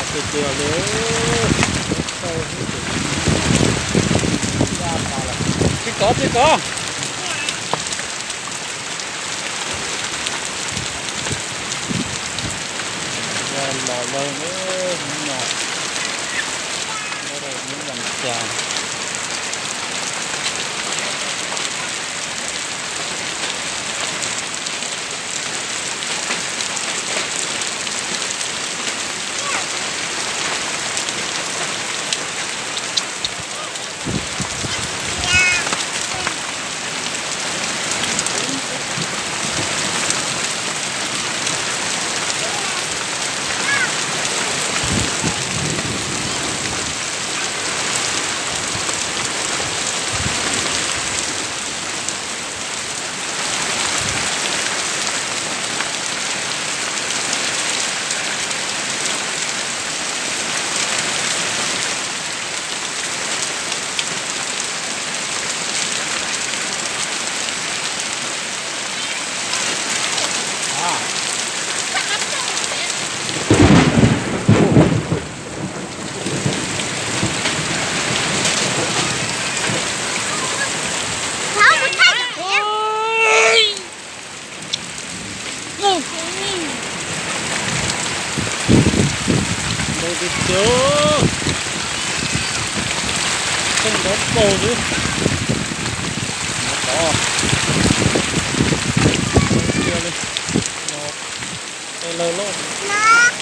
Tiag tiag li. Tsis kov, tsis kov. Los lawm, hnub no, hnub vas cas. Ntau tiag tiag. Kheej nrov paug xwb. Nrov tod. Tiag li. No, tej lawg loj.